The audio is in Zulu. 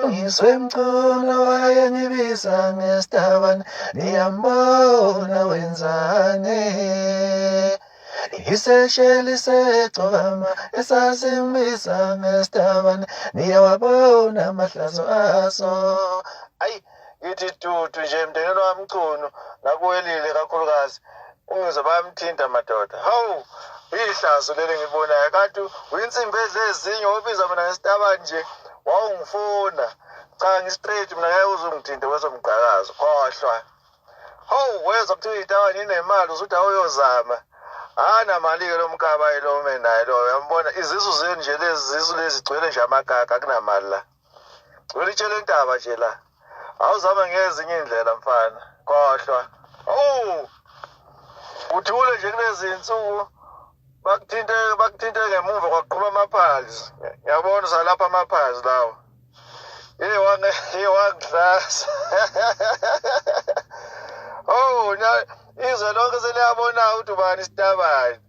Ungizwe Mchunu wayengibiza ngesitabane, niyambona wenzani? Isesheli segcokama esasimbiza ngesitabane, niyawabona amahlazo aso. Ayi, ngithi dudu nje emndenini waMchunu nakuwelile kakhulukazi. Ungizwe bayamthinta madoda. Hawu, ihlazo leli ngilibonayo. Kanti uyinsimbi edla ezinye wobiza mina ngesitabane nje wawungifuna. Cha ngi-straight mina ngeke uze ungithinte wezomgqakazo. Khohlwa. Hawu wezwa kuthiwa itabane inemali usuthi awuyozama. Anamali-ke lo mkaba lo ume naye lo uyambona izisu zenu nje lezi zisu lezi gcwele nje amakaka akunamali la. Gcwele itshe lentaba nje la. Awuzama ngezinye iy'ndlela mfana. Khohlwa. Awu! Uthule nje kulezi nsuku bakuthinte bakuthinte ngemuva kwaqhuma amaphazi. Ngiyabona usalapha amaphazi lawo. Hey wange hey wangihlasa. Oh, izwe lonke seliyabona ukuthi ubani isitabane.